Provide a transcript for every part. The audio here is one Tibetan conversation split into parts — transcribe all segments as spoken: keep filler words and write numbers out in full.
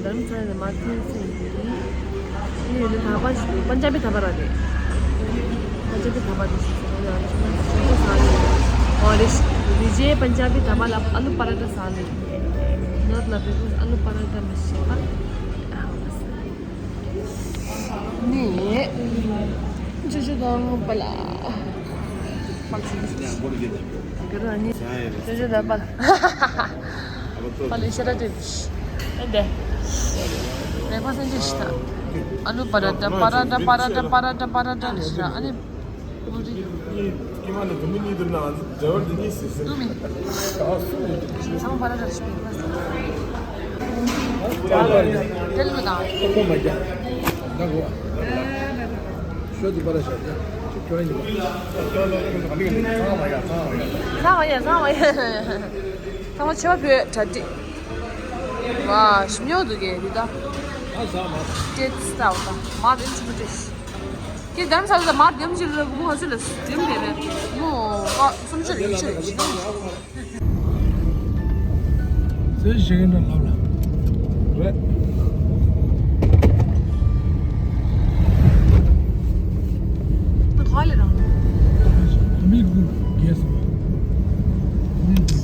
རིམ་ཚང་ནས་མ་ཐུན་སེང་གི་ཡིན། ཡིན་ནི་ད་པ་ཞིག་པན་ཅ་བི་ད་པ་ར་རེད། པན་ཅ་བི་ད་པ་རེད་ཞིག་ཟེར་ན་ཡང་ཆུང་ཆུང་ས་ནི། ཨོ་རེད་ཤི། རི་རྗེས་པན་ཅ་བི་ད་པ་ལ་ཨ་ལུ་པ་ར་ཏ་ས་ནི། ནོར་ལ་བེ་ཀུ་ཨ་ལུ་པ་ར་ཏ་མི་ཤེས་པ། ནི། ཆུ་ཆུ་དང་པ་ལ། ཅོ་ཅོ་ད་པ་ལ། པ་ལ་ཤ་ར་ཏི་བིཤ། ཨེ་འདི། རེ་པ་སེན་ཅི་ཤི་ད། ཨ་ལུ་པ་ར་ཏ་པ་ར་ཏ་པ་ར་ཏ་པ་ར་ཏ་པ་ར་ཏ་ལ་ཤི་ར། ཨ་ནི། ཀི་མ་ནི་དུ་མི་གཉིས་དུ་ན་འདྲ་བར་དུ་གཉིས་སི་སི། དུ་མི། ཚང་མ་པ་ར་ཏ་ཤི་པ། དེ་ལུ་དང་། ཁོ་མ་རྒྱ། ད་གོ། ཤོད་དུ་པ་ར་ཤ་རྒྱ། ཁྱོད་རང་གཉིས་པ། ཚང་མ་ཡ་ཚང་མ་ཡ། ཚང་མ་ཡ་ཚང་མ་ཡ། ཚང་མ་ཆེ་བ་བོད་གྲ་སྒྲིག། ཝ་ཞིམ་ཉོག་འདུག་གས་འདི་ད། ཨ་ཟ་མ། ཏེ་ཙི་ད་འོ་ད་མ་དེ་ཚོ་མ་ཏེ། ཁྱེད་དམ་ས་ལ་མ་དེམ་ཅིག་ལ་གུ་ཧ་ཚུ་ལ་དེམ་དེ་རེད་མོ། ཨ་སུམ་ཅུ་རེ་ཅི་རེ་ཅི་ད། ཟེར་ཞིག་ཡིན་ན་ལབ་ལ། རེད། ད་ག་ལེ་རང་། མི་དགུ་རྒྱལ་སོང་། མི་དགུ།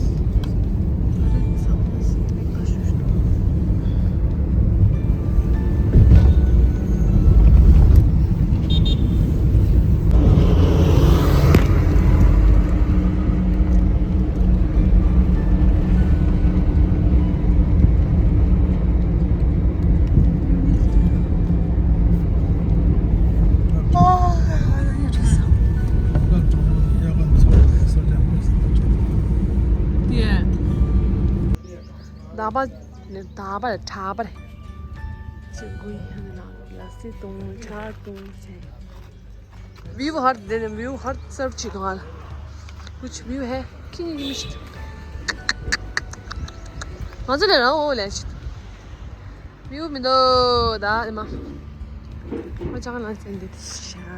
ད་པ་ནི་ད་པ་རེད་ད་པ་རེད། ཅི་དགོས་ཡིན་ན་ལ་སི་དུང་ཁྲ་དུང་ཆེ། व्यू हर दिन व्यू हर सब चीज का कुछ व्यू है कि नहीं मिस्ट। मजा ले रहा हूँ ले व्यू में दो दा मा मजा का ना सेंड दिया।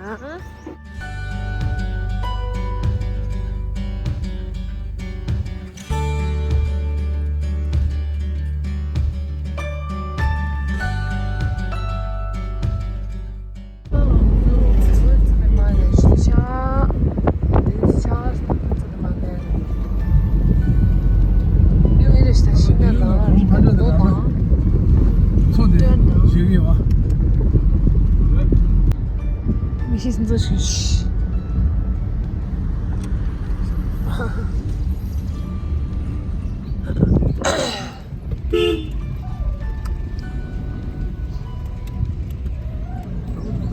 མི་ཤེས་འཛུལ་ཤིག་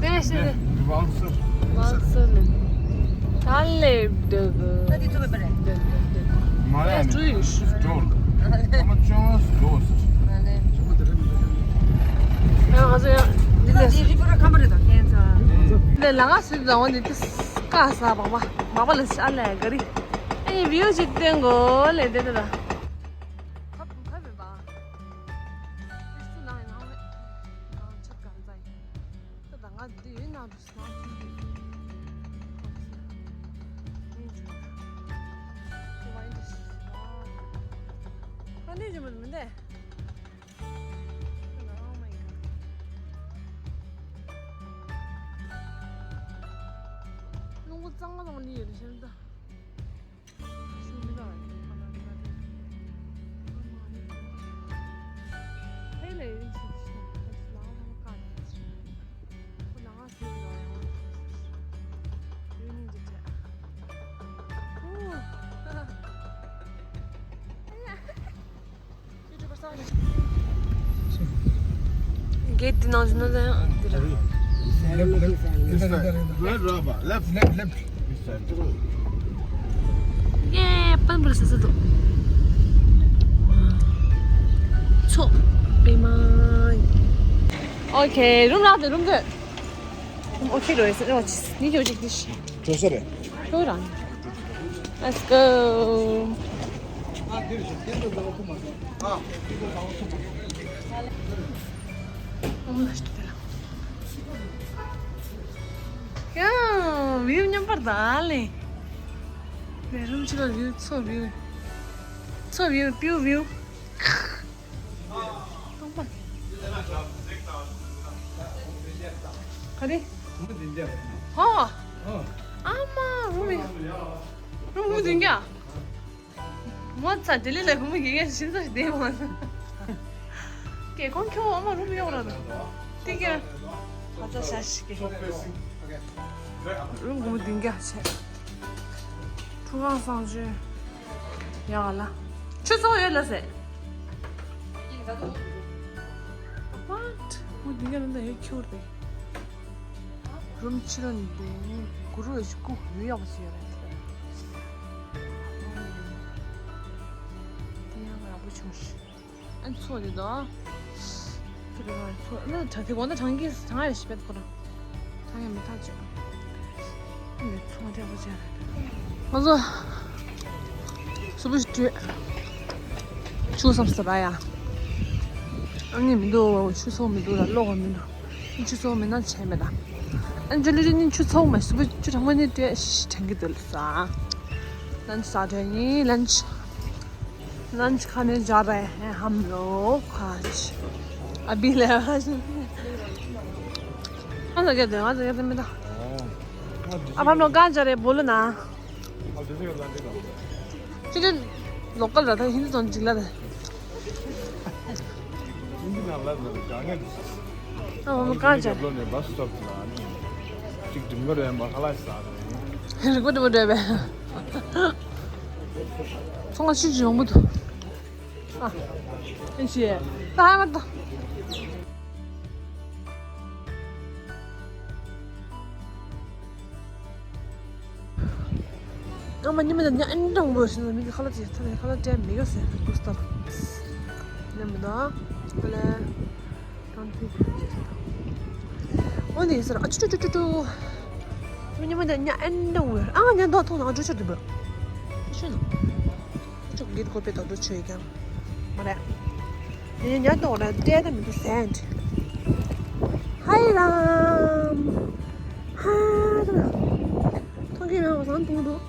དེ་ཤེས་རེད། ཝང་སི་ལི། ད་ལེབ་འདུག་ད་དེ་ཚོ་བེ་པ་རེད། མ་རེད། That's Jewish. Don't. How much yours? Ghost. ཡང་ང་ཚོ་ཡང་འདི་ནས་འདི་རི་པོ་ར་ཁམ་པ་རེད་དོ་ཁྱེད་ཚོ། འདི་ལ་ང་སུས་དང་འོ་འདི་དེ་ཀ་ས་བག་མ་བག་པ་ལ་ཤ་ལས་ག་རི། ཨེ་ནི་བིའུ་ཅིག་སྟོན་གོ་ལེ་དེ་དེ་ལ། ཁབ་ཁབ་མེད་པ། ཨིས་ནང་ནང་ནང་ཆུ་གང་ཚ་ཡིན། ད་ད་ང་འདི་ཡོད་ནང་དུ་སྣང་ཚུལ་འདི། ཁོ་ཚོ་ཡིན་ཅུང་། དེ་བ་ཡིན་དུ་ཤི། ཨ་འདི་ཅི་མོ་མི་འདས། ད་ནང་མ་ཡིན། རླུང་བུ་གཙང་མ་ཙང་མ་ནི་ཡོད་ཤེས་ད། གེ་ཊི་ནང་བཞིན་ནོ་ད་ཡང་འདི་ར། Left, left, left, left, left. Left, left. ཡེ། པན་པུར་ས་ས་དུ། ཚོ། པེ་མ། ཨོ་ཁེ། རུམ་རག་དེ་རུམ་དེ། ཨོ་ཁེ་རོ་ཡེ་སེ་རོ་ཅིས། ནི་ཇོ་ཅིག་དི་ཤི། ཇོ་སེ་རེད། ཁྱོད་རང་། Let's go. ཡང་བིའུ་མཉམ་པར་ད་ལེ། རུམ་ཆུ་ལ་བིའུ་ཚོ་བིའུ། ཚོ་བིའུ་པིའུ་བིའུ། སྟོང་པ། ག་རེ། ཧོ། ཨ་མ་རུ་མི། རུ་མི་དུན་ཀྱ། མོ་ཚ་ལྡི་ལི་ལ་ཁོ་མོ་གི་ངས་ཤིན་ཙམ་ཞིག་བསྡད་མ་སོང་། ཀྱེ་ཁོང་ཁྱོད་ཨ་མ་རུ་མི་ཡོང་ར་ན། ཏི་ཀྱ། ཁ་ཚ་ཤ་ཤི་ཀྱེ། རུ་མི་དུན་ཀྱ་ཆེ། ཁྲུ་གང་སང་ཆུ། ཡ་ལ། ཆུ་ཚོགས་ཡོད་ལ་ཟེ། What? ཁོ་དུན་ཀྱ་ལ་འདི་ཡོད་ཁྱོད་རེད། རུམ་ཕྱི་རུ་འདི་གུ་རུ་ཡི་སྐུ་ཡུལ་ཡག་པོ་ཞིག་ཡོད་རེད། དེ་ཡང་ཡག་པོ་བྱུང་ཤག་ཨ་ཚོ་འདི་དོ། དེ་རུ་ཚོ་ན་དྲ་དེ་གོ་ན་གྲང་གི་གྲང་ཡ་ཞིག་པད་ཁོ་ར། གྲང་ཡ་མི་ཐག་ཆོད། ཨ་ནི་ཚོ་འདྲ་པོ་བྱས་རེད། ང་ཚོ། སུ་བུ་ཞིག་བྲོས། ཆུ་བསམ་ས་ར་ཡ། ཨ་ནི་མི་འདུག་ཆུ་སོགས་མི་འདུག་ལ་ཀློག་ག་མི་འདུག་ཆུ་སོགས་མི་ན་བྱས་མེད་ད། ཨ་ནི་ཇོ་ལི་ཇི་ནི་ཆུ་ཚོགས་མེད་སུ་བུ་ཆུ་གྲང་མོ་ནི་བྲོས་ཤི་ཤི་དྲན་གི་འདུག་ལ་ས། ལན་ཆ་ས་བྲོས་ཡིན་ལན་ཆ། लंच खाने जा रहे हैं हम लोग आज। अभी ले आज। कहाँ से कहते हैं? कहाँ से कहते हैं बेटा? आप हम लोग कहाँ जा रहे हैं? बोलो ना। चलिए, लोकल रहता है, हिंदी तो चिल्ला रहे। हिंदी ना लग रहा है। अब हम कहाँ जा रहे हैं? बस स्टॉप ला। चिक डिंगर है, मखाला साथ है। गुड गुड है बे। ཚོང་ཁང་ཆུ་ཆུ་ཡོང་མི་འདུག་ཨ། ཨེ་ཤེ། ད་ཧ་མ་ད། ཨ་མ་ཉི་མ་ད་ཉ་ཨན་ཀྲང་བོ་ཞིག་མི་གི་ཁ་ལ་ཅི་ཐ་ནི་ཁ་ལ་ཅན་མི་ག་སེ་ཏུ་སྟ། ཉམས་མི་ད། ཁ་ལ། འོ་ནི་ཟེར་ཨ་ཅུ་ཅུ་ཅུ་ཅུ་ཅུ། ཉི་མ་ད་ཉ་ཨན་ནོ་ཝེར་ཨ་ཉ་འདོག་ཐོང་ན་འགྲོ་ཆོག་འདུག་པ། ཆུ་ནོ། ཅུ་གིར་ཁོ་པའི་ད་འགྲོ་ཆོག་ཡི་ཀྱང་། མ་རེད། ཉ་ཉ་འདོག་ན་བལྟས་ད་མི་འདུག་སེན། ཧའི་རམ། ཧ་རམ། མཐོང་གི་མེད་པ་བཟང་མཐོང་འདུག་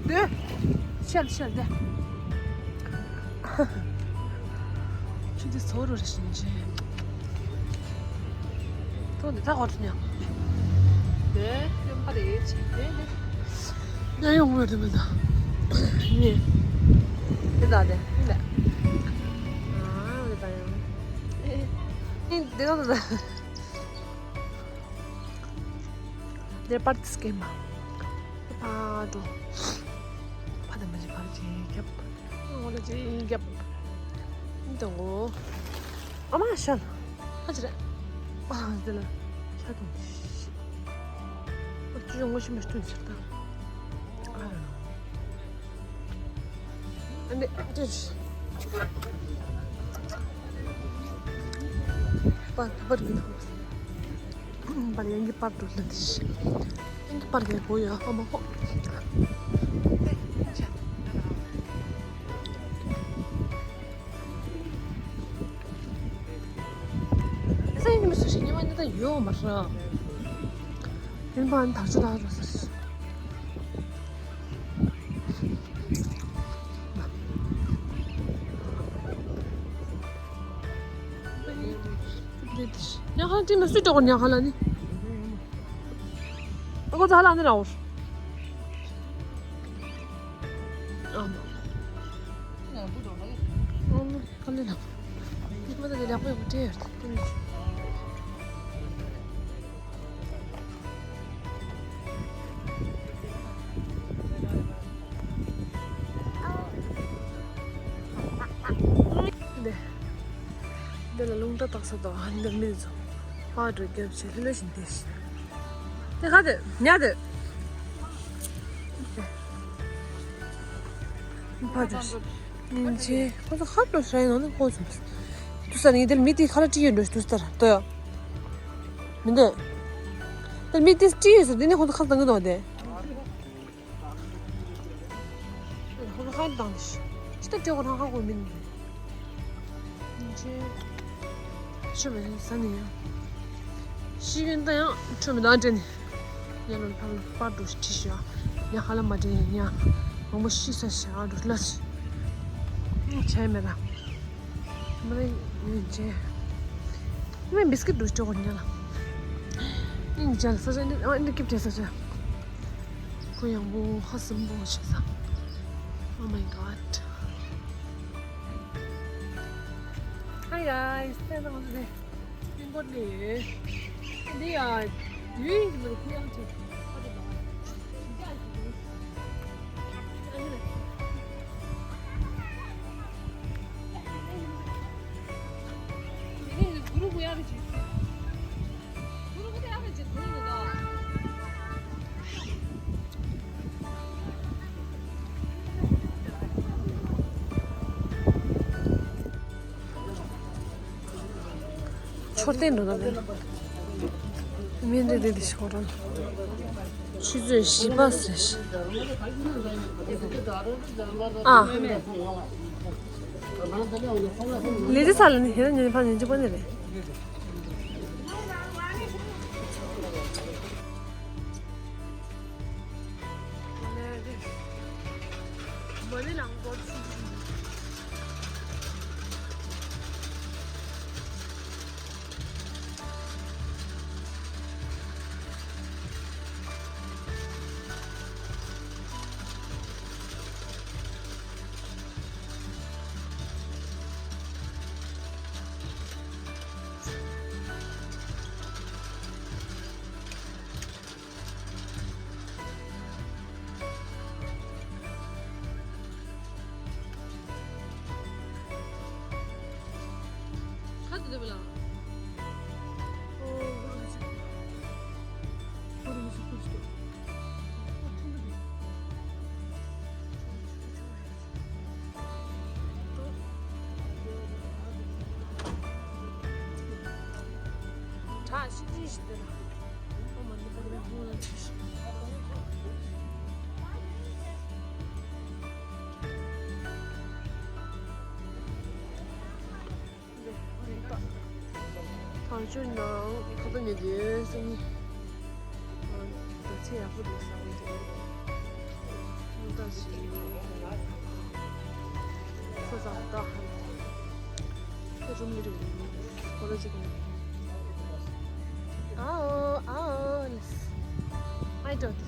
འདི། ཤལ་ཤལ་འདི། ཆུ་འདི་ཚོ་རུ་རེ་བཞིན་ཆེ། ཐོག་འདི་ད་གོ་ཐུབ་ཉག་འདི་ཡོང་པ་རེད་ཆེ་འདི་འདི། ཡང་ཡོང་བར་དུ་མི་འདུག་ནི། འདི་ད་འདི་འདི། ཨ་འདི་ད་ཡང་། འདི་འདི་ད་ད། འདིར་པར་ཏི་སྐེམ་པ། ཕ་འགྲོ། ཕ་དང་མ་ཅི་ཕར་ཅི་རྒྱབ། ངོ་ལ་ཅི་རྒྱབ། འདི་ངོ་། ཨ་མ་ཤལ། ཨ་ཅི་རེད། ཨ་འདི་ལ། ཤ་དང་ཤི། ཨ་ཅི་ཡོང་ངོ་ཤི་མི་སྟོན་ཟེར་ད། ཨ་ར། ཨ་འདི་ཨ་ཅི། པར་པར་གི་ནང་། པར་ཡང་གི་པར་འགྲོ་ལ་དེ་ཤི། ཡང་གི་པར་གི་གོ་ཡ་ཨ་མ་ཧོ། ས་ཡིན་མི་སུ་ཞིག་ཉི་མ་ནི་ད་ཡོད་མ་ར། ཡིན་པ་ཨ་ནི་དར་ཆུ་ལ་ར་ས། ཉ་ཁ་ལ་ཏི་མ་སུ་ཏོག་ཉ་ཁ་ལ་ནི། ཨ་ཁོ་ཚ་ལ་ནི་ར་འོར། ཨ་མ། ཨ་མ་ཁ་ལ་ལ། ཏི་མ་ད་ལ་ལ་པོ་ཡོད་ཏེ་ཡོད་ཏེ་ནི། འདི། འདི་ལ་རླུང་རྟ་བཏགས་ས་དང་འདི་མི་ཚོ། ཕར་འགྲོ་རྒྱབ་བྱེད་ལྷོད་ལྷོད་བཞིན་བསྡད་ཤག་འདི་ག་དེ་ཉལ་དེ། ཕར་འགྲོ་ཤག་ཉིན་ཆེ་ཁོ་ཚོ་ཧར་འགྲོ་ཤག་ཡིན་ནོ་ནི་ཁོ་ཚོ། དུ་ས་ནི་འདིར་མི་དེ་ཁ་ལ་ཀྲི་ཡོད་འགྲོ་དུ་སྟར་ལྟོས་ཡོ། མི་འདོད། འདིར་མི་དེ་ཀྲི་ཡོད་ཟེར་འདི་ནི་ཁོ་ཚོ་ཁ་ལ་བཏང་གི་འདུག་དེ། ཁོ་ཚོ་ཧར་བཏང་ནས་ཅི་ལྟར་སྤྲད་དགོས་ན་ཧ་གོ་མིན། ཉིན་ཆེ། ཆུ་མེད་ས་ནས་ཡང་། ཤི་གིན་ད་ཡང་ཆུ་མེད་ད་འདྲེན་ནས། ཉ་ལོ་ཕར་ལ་པར་འགྲོ་ཤི་ཁྲིད་ཤི་ཡ། ཉ་ཁ་ལ་མ་འདྲེན་ཉ། མང་པོ་ཤི་ས་ཤི་ཨ་འགྲོ་ལ་ཤི། ཆེ་མེད་ད། མ་རེད་ཉིན་ཆེ། ངས་བིས་ཀིཊ་འགྲོ་ཤི་སྤྲད་དགོས་ཉ་ལ། ཇལ་ས་ཆ་འདི་ཨ་འདི་སྐྱིད་བྲལ་ས་ཆ། ཁོ་ཡང་པོ་ཧ་སམ་པོ་ཆེ་ས། Oh my god. Hi guys. ད་ང་ཚོ་དེ་སྤྲིན་ཕོར་ནས་ཡོད། འདི་ཡ་དུས་ཡིན་གྱི་མ་རེད། ཁོ་ཡང་ཆེ། ཧ་དེ་མ་རེད། མཆོད་རྟེན་འགྲོ་ན་མེད། མི་འདི་འདི་འདི་ཤོག་རང་། ཆུ་ཚོད་བཞི་པ་ཟེར། ཨ། ལས་བྱེད་ས་ལ་ནི་ཧེ་ར་ཉན་ཕ་ཉན་གཅིག་པ་ནི་རེད། ཐང་ཆུ་ནང་ཁ་ཏ་ཉོ་དུས་སང་ཉིན། ད་ཚེ་ཡག་པོ་འདུག་ས་འོང་དུས། སྔོན་ད་ཞིག་ཁོ་ཚང་ད་ཧ་ལས་ཁོ་རུམ་ལི་རེད། ཁོ་ལ་ཅིག་ཨའོ་ཨའོ་ལས། I don't.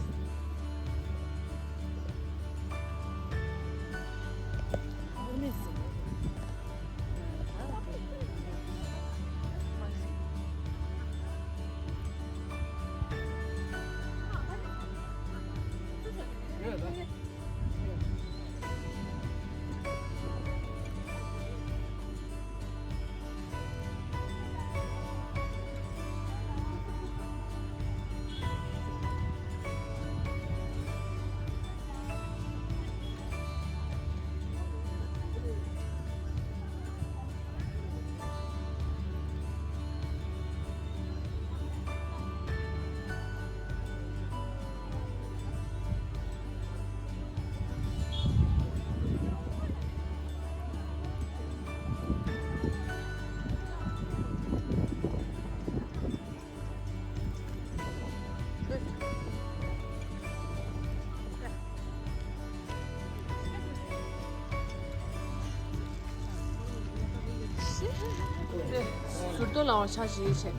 ཟུར་དུ་ལ་བ་ཆ་ཞིག་བྱས།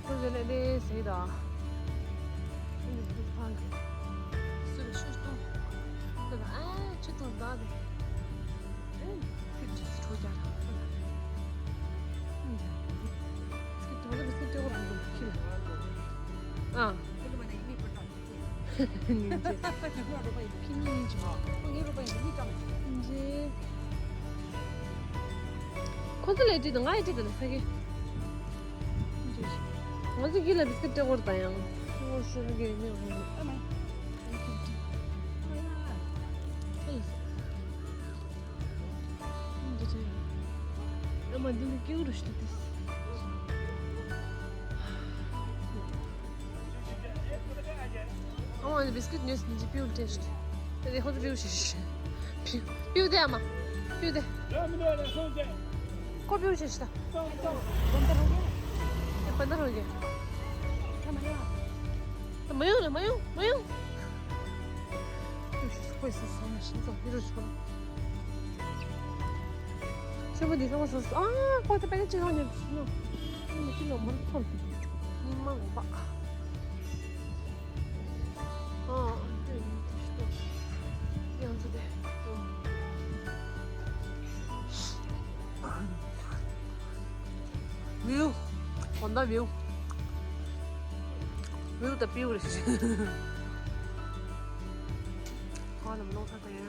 ཁོ་ཚོ་ལས་དེ་ཟེར་དང་། ཨ་ནི་ཕ་གི་སུ་ལ་ཆུ་གཏོང་། ཁོ་ལ་ཨ་ཆུ་གཏོང་བཏང་སྟེ། ཨ་ནི་ཁོས་དྲི་ཚོ་གྲོགས་རྒྱག་དང་། ཁོ་ལ་ཨ་ནི་ཇ། སྐད་གྲོགས་ལ་སྐད་སྤྲད་གོ་རང་གི་ཁྱི་ལ། ཨ། ཁོ་ཚོ་ལས་བྲིས་དང་ང་ཡི་བྲིས་དང་ལ་ས་གི། ང་ཚོ་གི་ལ་བི་སྐིཊ་སྤྲད་གོ་ར་དང་ཡང་། ཁོ་ཤོར་གི་མི་ཧོ་མི། ཨ་མ། འདི་འདྲ། ཨ་མ་འདི་ནི་སྐྱེའུ་རུ་ཞིག་འདུག་སྟེ། ཨ་མ་འདི་བི་སྐིཊ་ཉོས་ཟིན་གྱི་པིའུ་ཏེ་ཞིག་དེ་ཁོ་ཚོ་པིའུ་ཞིག་ཞིག་པིའུ་ཏེ་ཨ་མ། པིའུ་ཏེ། ཁོ་པིའུ་ཞིག་ཞིག་ད། ཨེ་པན་ད་རོ་གེ། ད་མ་ཡོང་ལ་མ་ཡོང་མ་ཡོང་། པིའུ་ཞིག་སུ་པོ་ཡི་སེ་སོང་ན་ཤིང་ཙོག་པིའུ་ཞིག་པོ། ཅོ་མ་འདི་སོང་སོང་སོང་། ཨ་ཁོ་ཚོ་པད་ཅི་ཧང་ཉོ་ཤི་ནོ། མི་ཅི་ལོ་མར་ཐོན། ཉི་མ་ངོ་པ། ཨ་འདི་ཡང་ཚོ་དེ། བིའུ། གོང་ད་བིའུ། བིའུ་ད་བིའུ་རེད། ཁོ་ལ་མ་ནོར་ཁ་ཁ་ཡ།